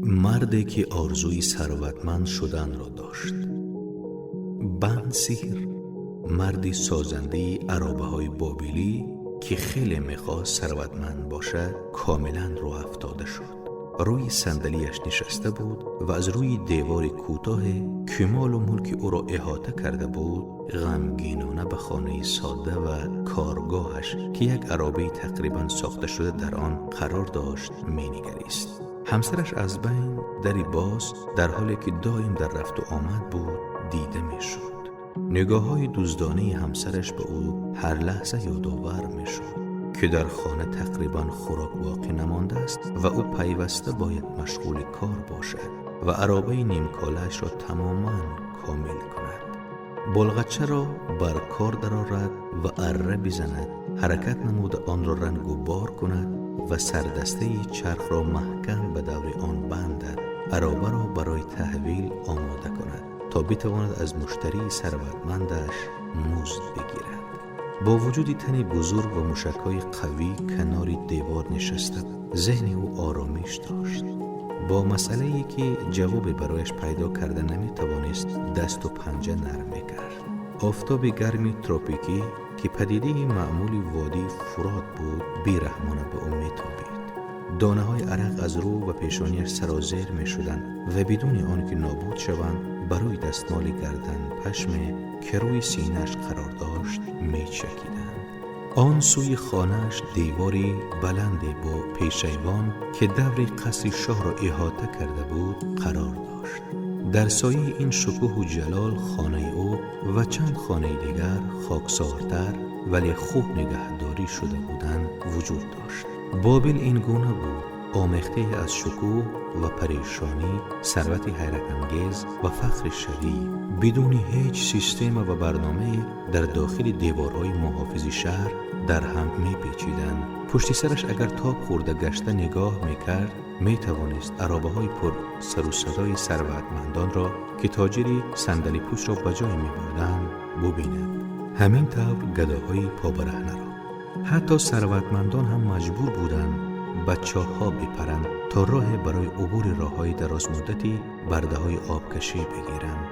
Марде ки орзуи сарватманд шуданро дошт. Бансир, марди созандаи аробаҳои бобилӣ, ки хеле мехост сарватманд бошад, комилан рӯафтода шуд. Рӯи сандалиаш нишаста буд ва аз рӯи девори кӯтоҳе, ки молу мулки ӯро эҳота карда буд, ғамгинона ба хонаи сода ва коргоҳаш, ки як аробаи тақрибан сохта шуда дар он қарор дошт, менигарист. Ҳамсараш аз байн дари боз, дар ҳоле ки доим дар рафту омад буд, дида мешуд. Нигоҳҳои дуздонаи ҳамсараш ба ӯ ҳар лаҳза ёдовар мешуд, ки дар хона тақрибан хӯрок боқӣ намондааст ва ӯ пайваста бояд машғули кор бошад ва аробаи нимколаашро тамоман комил кунад, болғачаро бар кор дарорад ва арра бизанад, ҳаракат намуда онро рангу бор кунад ва сардастаи чархро маҳкам ба даври он бандад, аробаро барои таҳвил омода кунад, то битавонад аз муштарии сарватмандаш музд бигирад. Бо вуҷуди тани бузург ва мушакҳои қавӣ канори девор нишаста, зеҳни ӯ оромиш дошт. Бо масъалае, ки ҷавобе барояш пайдо карда наметавонист, дасту панҷа нарм мекард. Офтоби гарми тропикӣ, ки падидаи маъмули водии Фурот буд, бераҳмона ба ӯ метобид. Донаҳои арақ аз рӯ ва пешониаш сарозер мешуданд ва бидуни он ки нобуд шаванд, ба рӯи дастмоли гардан пашме, ки рӯи синааш қарор дошт, мечакиданд. Он сӯи хонааш девори баланде бо пешайвон, ки даври қасри шоҳро эҳота карда буд, қарор дошт. Дар сояи ин шукӯҳу ҷалол хонаи ӯ ва чанд хонаи дигар, хоксортар, вале хуб нигаҳдорӣ шуда буданд, вуҷуд дошт. Бобил ин гуна буд: омехтае аз шукӯҳ ва парешонӣ, сарвати ҳайратангез ва фақри шадид, бидуни ҳеҷ система ва барномае дар дохили деворҳои муҳофизи шаҳр дар ҳам мепечиданд. Пушти сараш агар тоб хӯрда гашта нигоҳ мекард, метавонист аробаҳои пур сару садои сарватмандонро, ки тоҷири сандалипӯшро ба ҷой мебурданд, бубинад. Ҳамин тавр гадоҳои побараҳнаро. Ҳатто сарватмандон ҳам маҷбур буданд ба чоҳҳо бипаранд, то роҳе барои убури роҳҳои дарозмуддати бардаҳои обкашӣ бигиранд.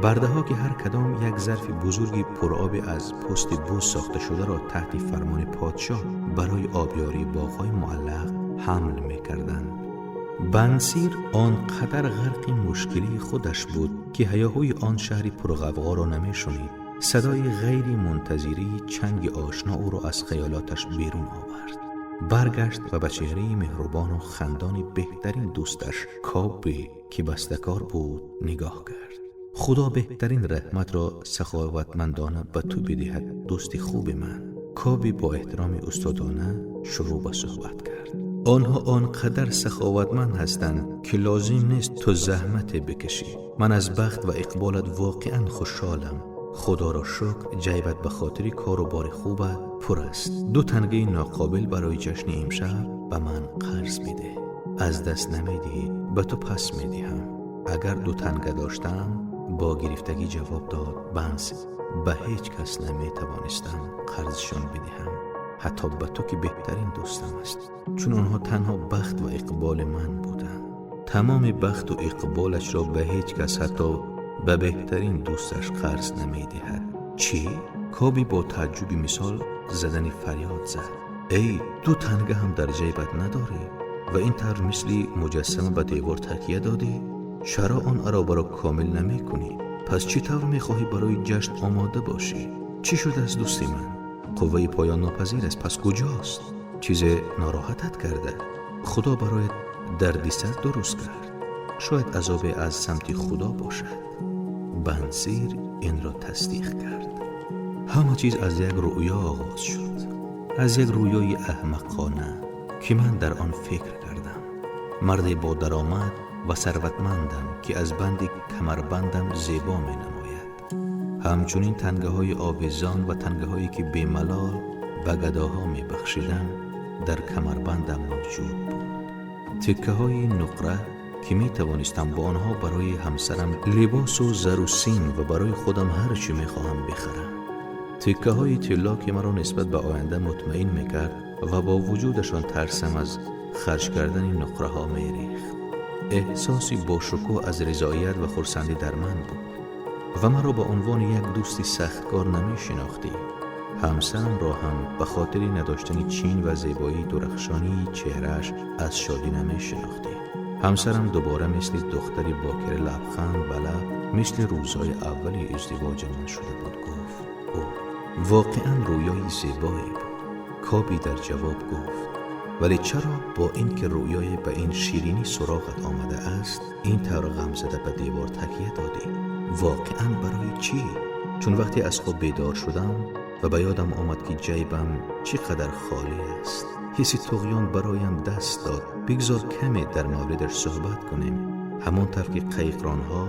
Бардаҳо, ки ҳар кадом як зарфи бузурги пуроби аз пӯсти буз сохта шударо таҳти фармони подшоҳ барои обёрии боғҳои муаллақ ҳамл мекарданд. Бансир он қадар ғарқи мушкилии худаш буд, ки ҳаёҳӯи он шаҳри пурғавғоро намешунид. Садои ғайри мунтазирии чанги ошно ӯро аз хаёлоташ берун овард. Баргашт ва ба чеҳраи меҳрубону хандони беҳтарин дӯсташ Кобби, ки бастакор буд, нигоҳ кард. Худо беҳтарин раҳматро саховатмандона ба ту бидиҳад, дӯсти хуби ман. Коби бо эҳтироми устодона шурӯъ ба суҳбат кард. Онҳо он қадар саховатманд ҳастанд, ки лозим нест ту заҳмате бикашӣ. Ман аз бахт ва иқболат воқеан хушҳолам. Худоро шукр, ҷайбат ба хотири кору бори хубат пур аст. Ду тангаи ноқобил барои ҷашни имшаб ба ман қарз бидеҳ. Аз даст намедиҳӣ, ба ту пас медиҳам. Агар ду танга доштам, бо гирифтагӣ ҷавоб дод Банс, ба ҳеҷ кас наметавонистам қарзшон бидиҳам, ҳатто ба ту, ки беҳтарин дӯстам аст, чун онҳо танҳо бахт ва иқболи ман буданд. Тамоми бахту иқболашро ба ҳеҷ кас, ҳатто ба беҳтарин дӯсташ, қарз намедиҳад. Чӣ? Коби бо тааҷҷуби мисол задани фарёд зад. Эй, ду танга ҳам дар ҷайбат надорӣ ва ин тавр мисли муҷассама ба девор такя додӣ? Чаро он аробаро комил намекунӣ? Пас чӣ тавр мехоҳӣ барои ҷашн омода бошӣ? Чӣ шудааст, дӯсти ман? Қувваи поённопазир аст, пас куҷост? Чизе нороҳатат карда? Худо бароят дардисар дуруст кард? Шояд азобе аз самти Худо бошад. Бансир инро тасдиқ кард. Ҳама чиз аз як рӯё оғоз шуд, аз як рӯёи аҳмақона, ки ман дар он фикр кардам. Марде бо даромад ва сарватмандам, ки аз банди камарбандам зебо менамояд. Ҳамчунин тангаҳои овезон ва тангаҳое, ки бемалол ба гадоҳо мебахшидам, дар камарбандам мавҷуд буд. Тиккаҳои нуқра, ки метавонистам бо онҳо барои ҳамсарам либосу зару сим ва барои худам ҳар чӣ мехоҳам бихарам. Тиккаҳои тилло, ки маро нисбат ба оянда мутмаин мекард ва бо вуҷудашон тарсам аз харҷ кардани нуқраҳо мерехт. Эҳсоси бошукӯҳ аз ризоят ва хурсандӣ дар ман буд ва маро ба унвони як дӯсти сахткор намешинохтӣ. Ҳамсарамро ҳам ба хотири надоштани чин ва зебоии дурахшонии чеҳрааш аз шодӣ намешинохтӣ. Ҳамсарам дубора мисли духтари бокира лабханд ба лаб, мисли рӯзҳои аввали издивоҷамон шуда буд, гуфт ӯ. Воқеан рӯёи зебое буд. Коби дар ҷавоб гуфт: вале чаро бо инки рӯёе ба ин ширинӣ суроғат омада аст, ин тавр ғамзада ба девор такя додӣ? Воқеан барои чӣ? Чун вақте аз хоб бедор шудам ва ба ёдам омад, ки ҷайбам чӣ қадар холӣ аст, ҳисси туғён бароям даст дод. Бигзор каме дар мавридаш суҳбат кунем, ҳамон тавр ки қайиқронҳо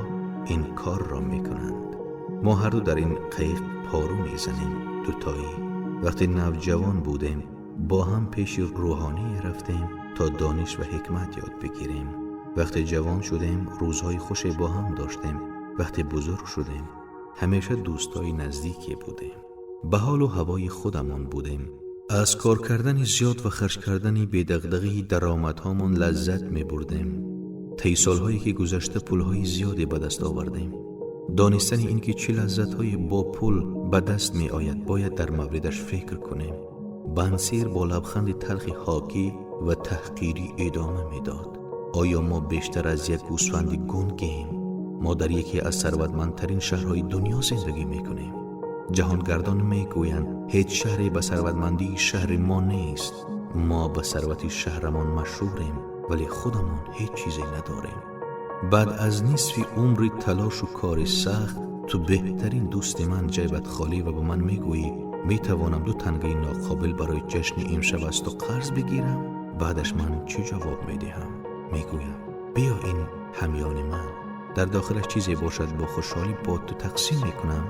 ин корро мекунанд. Мо ҳар ду дар ин қайиқ пору мезанем, дутоӣ. Вақте навҷавон будем, бо ҳам пеши рӯҳонӣ рафтем то дониш ва ҳикмат ёд бигирем. Вақте ҷавон шудем, рӯзҳои хуше бо ҳам доштем. Вақте бузург шудем, ҳамеша дӯстои наздике будем. Ба ҳолу ҳавои худамон будем. Аз кор кардани зиёд ва харҷ кардани бедағдағии даромадҳомон лаззат мебурдем. Таи солҳое ки гузашта пулҳои зиёде ба даст овардем. Донистани ин ки чӣ лаззатҳое бо пул ба даст меояд, бояд дар мавридаш фикр кунем. Бансир бо лабханди талхи ҳокӣ ва таҳқирӣ идома медод: оё мо бештар аз як гӯсфанди гунгем? Мо дар яке аз сарватмандтарин шаҳрҳои дунё зиндагӣ мекунем. Ҷаҳонгардон мегӯянд, ҳеҷ шаҳре ба сарватмандии шаҳри мо нест. Мо ба сарвати шаҳрамон машҳурем, вале худамон ҳеҷ чизе надорем. Баъд аз нисфи умри талошу кори сахт, ту беҳтарин дӯсти ман, ҷайбат холӣ ва ба ман мегӯӣ: метавонам ду тангаи ноқобил барои ҷашни имшаб аз ту қарз бигирам? Баъдаш ман чӣ ҷавоб медиҳам? Мегӯям: биё, ин ҳамёни ман, дар дохилаш чизе бошад, бо хушҳолӣ бо ту тақсим мекунам.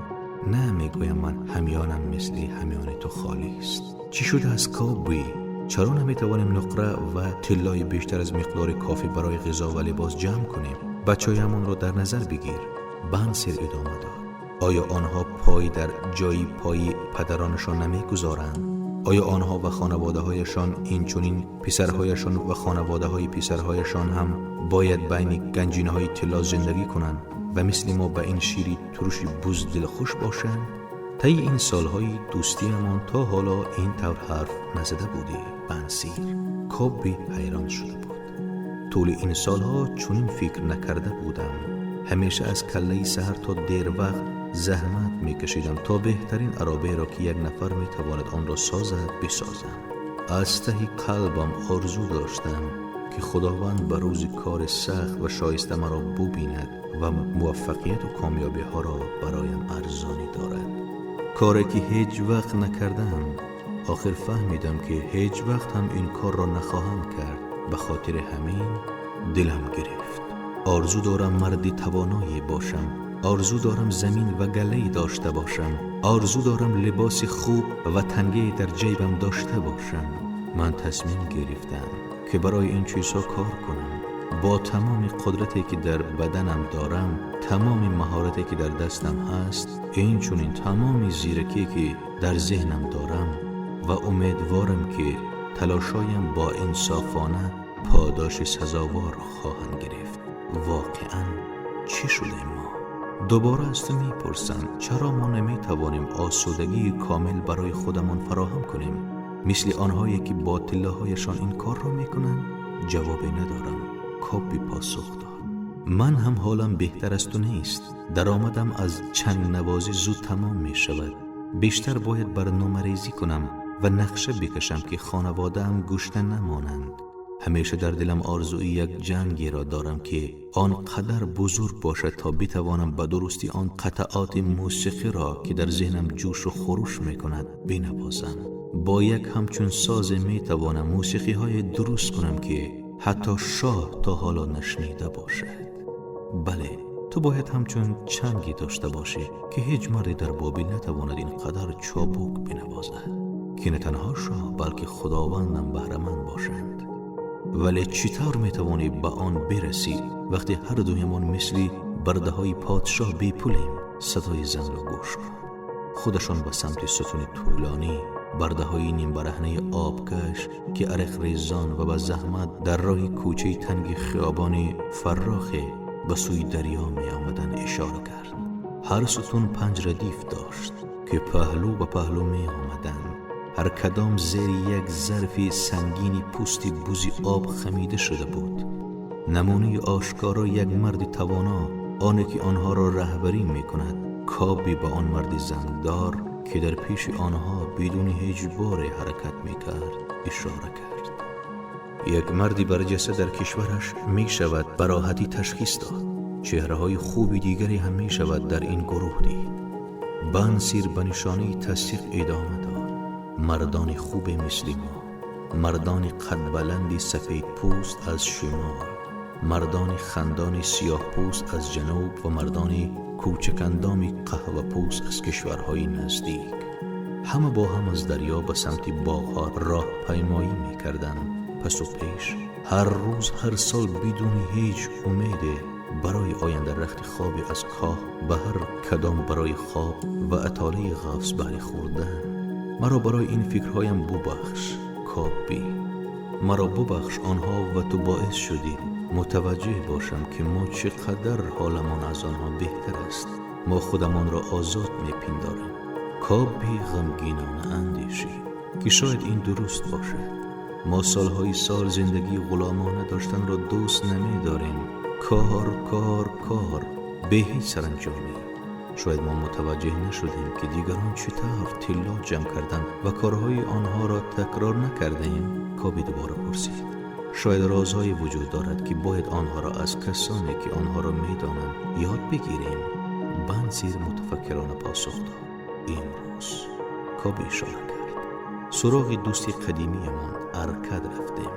Не, мегӯям ман, ҳамёнам мисли ҳамёни ту холист. Чӣ шудааст, Кобби? Чаро наметавонем нуқра ва тиллои бештар аз миқдори кофӣ барои ғизо ва либос ҷамъ кунем? Бачаҳоямонро дар назар бигир. Бансир идома дод: оё онҳо пой дар ҷои пои падаронашон намегузоранд? Оё онҳо ва хонаводаҳояшон, инчунин писарҳояшон ва хонаводаҳои писарҳояшон ҳам бояд байни ганҷинаҳои тилло зиндагӣ кунанд ва мисли мо ба ин шири туруши буз дилхуш бошанд? Таи ин солҳои дӯстиамон то ҳоло ин тавр ҳарф назада будӣ, Бансир. Кобби ҳайрон шуда буд. Тӯли ин солҳо чунин фикр накарда будам. Ҳамеша аз каллаи саҳар то дервақт заҳмат мекашидам то беҳтарин аробаеро, ки як нафар метавонад онро созад, бисозам. Аз таҳи қалбам орзу доштам, ки худованд ба рӯзи кори сахт ва шоиста маро бубинад ва муваффақияту комёбиҳоро бароям арзонӣ дорад. Коре ки ҳеҷ вақт накардаам. Охир фаҳмидам, ки ҳеҷ вақт ҳам ин корро нахоҳам кард. Ба хотири ҳамин дилам гирифт. Орзу дорам марди тавоное бошам. Орзу дорам замин ва галлае дошта бошам. Орзу дорам либоси хуб ва тангае дар ҷайбам дошта бошам. Ман тасмим гирифтам, ки барои ин чизҳо кор кунам. Бо тамоми қудрате, ки дар баданам дорам, тамоми маҳорате, ки дар дастам ҳаст, инчунин тамоми зиракие, ки дар зеҳнам дорам, ва умедворам, ки талошҳоям бо инсофона подоши сазовор хоҳанд гирифт. Воқеан чӣ шудем мо? Дубора аз ту мепурсам: чаро мо наметавонем осудагии комил барои худамон фароҳам кунем, мисли онҳое, ки бо тиллоҳояшон ин корро мекунанд? Ҷавобе надорам, Кобби посух дод. Ман ҳам ҳолам беҳтар аз ту нест. Даромадам аз чангнавозӣ зуд тамом мешавад. Бештар бояд барномарезӣ кунам ва нақша бикашам, ки хонаводаам гушна намонанд. Ҳамеша дар дилам орзуи як ҷангеро дорам, ки он қадар бузург бошад, то битавонам ба дурустӣ он қатъаоти мусиқиро, ки дар зеҳнам ҷӯшу хуруш мекунад, бинавозам. Бо як ҳамчун созе метавонам мусиқиҳое дуруст кунам, ки ҳатто шоҳ то ҳоло нашнида бошад. Бале, ту бояд ҳамчун чанге дошта бошӣ, ки ҳеҷ марде дар Бобил натавонад ин қадар чобук бинавозад, ки на танҳо шоҳ, балки худовандам баҳраманд бошанд. Вале чӣ тавр метавонӣ ба он бирасӣ, вақте ҳар дуямон мисли бардаҳои подшоҳ бепулем? Садои занро гӯш кун. Худашон ба самти сутуни тӯлонӣ Бардаҳои нимбараҳнаи обкаш, ки арақрезон ва ба заҳмат дар роҳи кӯчаи танги хиёбони фарохе ба сӯи дарё меомаданд, ишора кард. Ҳар сутун 5 радиф дошт, ки паҳлӯ ба паҳлӯ меомаданд. Ҳар кадом зери як зарфи сангини пӯсти бузи об хамида шуда буд. Намунаи ошкоро як марди тавоно, оне ки онҳоро раҳбарӣ мекунад. Кобӣ ба он марди зангдор, ки дар пеши онҳо бидуни ҳеҷ боре ҳаракат мекард, ишора кард. Як марди барҷаста дар кишвараш мешавад ба роҳатӣ ташхис дод. Чеҳраҳои хуби дигаре ҳам мешавад дар ин гурӯҳ дид. Бансир ба нишонаи тасдиқ идома дод. Мардони хубе мисли мо, мардони қадбаланди сафедпӯст аз шимол, мардони хандони сиёҳпӯст аз ҷануб ва мардони кӯчакандоми қаҳвапӯст аз кишварҳои наздик. Ҳама бо ҳам аз дарё ба самти боғҳо роҳпаймоӣ мекарданд. Пасу пеш ҳар рӯз, ҳар сол, бидуни ҳеҷ умеде барои оянда, рахти хобе аз коҳ ба ҳар кадом барои хоб ва атолаи ғафс баҳри хӯрдан. Маро барои ин фикрҳоям бубахш, Кобӣ. Маро бубахш, онҳо ва ту боис шудӣ мутаваҷҷеҳ бошам, ки мо чӣ қадар ҳоламон аз онҳо беҳтар аст. Мо худамонро озод мепиндорем. Кобӣ ғамгинона андешид, ки шояд ин дуруст бошад. Мо солҳои сол зиндагии ғуломона доштанро дӯст намедорем. Кор, кор, кор, бе ҳеҷ саранҷомӣ. Шояд мо мутаваҷҷеҳ нашудем, ки дигарон чӣ тавр тилло ҷамъ карданд ва корҳои онҳоро такрор накардаем. Кобӣ дубора пурсид. Шояд розҳое вуҷуд дорад, ки бояд онҳоро аз касоне, ки онҳоро медонанд, ёд бигирем. Бансир мутафаккирона посух дод. Имрӯз, Кобӣ ишора кард, суроғи дӯсти қадимиямон Аркад рафтем.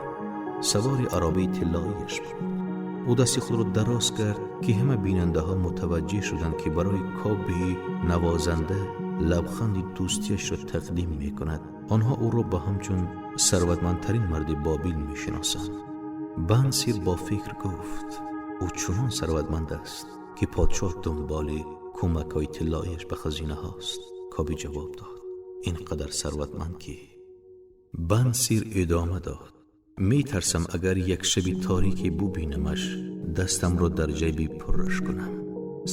Савори аробаи тиллоияш буд. Ӯ дасти худро дароз кард, ки ҳама бинандаҳо мутаваҷҷеҳ шуданд, ки барои Кобии навозанда лабханди дӯстиашро тақдим мекунад. Онҳо ӯро ба ҳамчун сарватмандтарин марди Бобил мешиносанд. Бансир бо фикр гуфт: ӯ чунон сарватманд аст, ки подшоҳ дунболи кӯмакҳои тиллоияш ба хазинаҳост. Кобӣ ҷавоб дод: ин қадар сарватманд ки. Бансир идома дод: метарсам, агар як шаби торике бубинамаш, дастамро дар ҷайби пурраш кунам.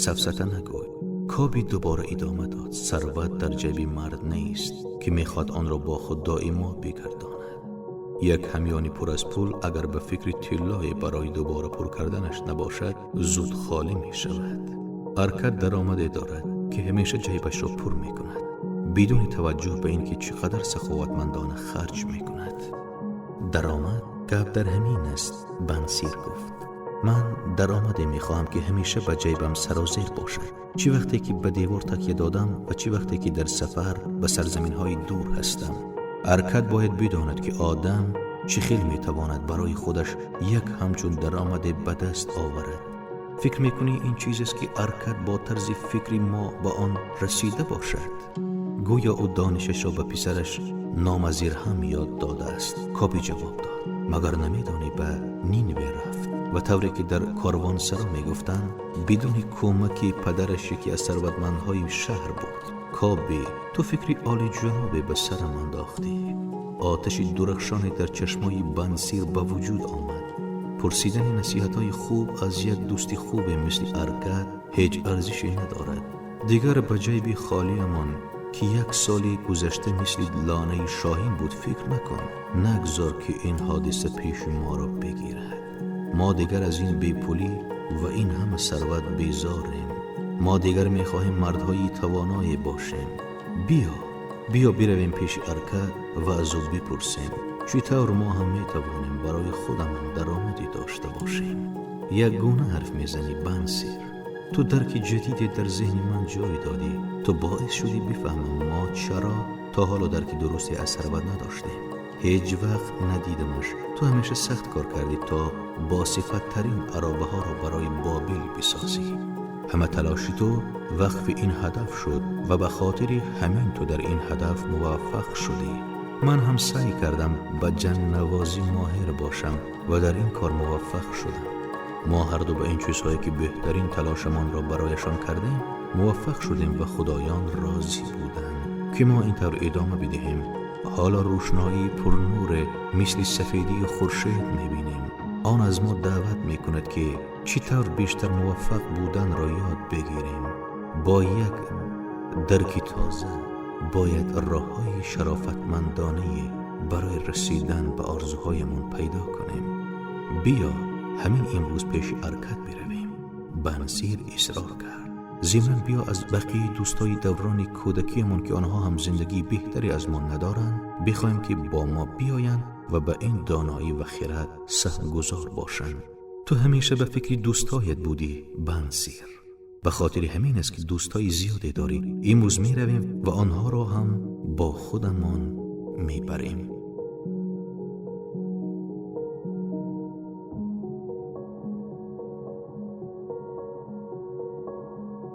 Сафсата нагӯй. Кобӣ дубора идома дод: сарват дар ҷайби мард нест, ки мехоҳад онро бо худ доимо бигардонад. Як ҳамёни пур аз пул, агар ба фикри тиллое барои дубора пур карданаш набошад, зуд холӣ мешавад. Аркад даромаде дорад, ки ҳамеша ҷайбашро пур мекунад, бидуни таваҷҷӯҳ ба ин ки чӣ қадар саховатмандона харҷ мекунад. Даромад, гап дар ҳамин аст, Бансир гуфт. Ман даромаде мехоҳам, ки ҳамеша ба ҷайбам сарозер бошад, чӣ вақте ки ба девор такя додам ва чӣ вақте ки дар сафар ба сарзаминҳои дур ҳастам. Аркад бояд бидонад, ки одам чӣ хел метавонад барои худаш як ҳамчун даромаде ба даст оварад. Фикр мекунӣ, ин чизест, ки Аркад бо тарзи фикри мо ба он расида бошад? Гӯё ӯ донишашро ба писараш Номазирҳам ёд додааст. Кобӣ ҷавоб дод: магар намедонӣ, ба Нинве рафт ва тавре ки дар корвонсаро мегуфтанд, бидуни кӯмаки падараш яке аз сарватмандҳои шаҳр буд. Кобӣ, ту фикри олиҷанобе ба сарам андохтӣ. Оташи дурахшоне дар чашмои Бансир ба вуҷуд омад. Пурсидани насиҳатҳои хуб аз як дӯсти хубе мисли Аркад ҳеҷ арзише надорад. Дигар ба ҷайби холиамон, ки як соли гузашта мисли лонаи шоҳин буд, фикр накун. Нагзор, ки ин ҳодиса пеши моро бигирад. Мо дигар аз ин бепулӣ ва ин ҳама сарват безорем. Мо дигар мехоҳем мардҳои тавоное бошем. Биё, биё биравем пеши Аркад ва аз ӯ бипурсем, чӣ тавр мо ҳам метавонем барои худамон даромадӣ дошта бошем. Як гуна ҳарф мезанӣ, Бансир. Ту дарки ҷадиде дар зеҳни ман ҷой додӣ. Ту боис шудӣ бифаҳмам, мо чаро то ҳоло дарки дурусте аз сарват надоштем. Ҳеҷ вақт надидамаш. Ту ҳамеша сахт кор кардӣ, то бо сифаттарин аробаҳоро барои Бобил бисозӣ. Ҳама талоши ту вақфи ин ҳадаф шуд ва ба хотири ҳамин ту дар ин ҳадаф муваффақ шудӣ. Ман ҳам саъй кардам ба ҷангнавозӣ моҳир бошам ва дар ин кор муваффақ шудам. Мо ҳарду ба ин чизҳое, ки беҳтарин талошамонро барояшон кардем, муваффақ шудем ва худоён розӣ буданд, ки мо ин тавр идома бидиҳем. Ҳоло рӯшноии пурнуре мисли сафедии хуршед мебинем. Он аз мо даъват мекунад, ки чӣ тавр бештар муваффақ буданро ёд бигирем. Бо як дарки тоза бояд роҳҳои шарофатмандонае барои расидан ба орзуҳоямон пайдо кунем. Биё, ҳамин имрӯз пеши Аркад биравем, Бансир исрор кард. Зимнан биё, аз бақияи дӯстои даврони кӯдакиямон, ки онҳо ҳам зиндагии беҳтаре аз мо надоранд, бихоҳем, ки бо мо биёянд ва ба ин доноӣ ва хирад саҳмгузор бошанд. Ту ҳамеша ба фикри дӯстҳоят будӣ, Бансир. Ба хотири ҳамин аст, ки дӯстҳои зиёде дорӣ. Имрӯз меравем ва онҳоро ҳам бо худамон мебарем.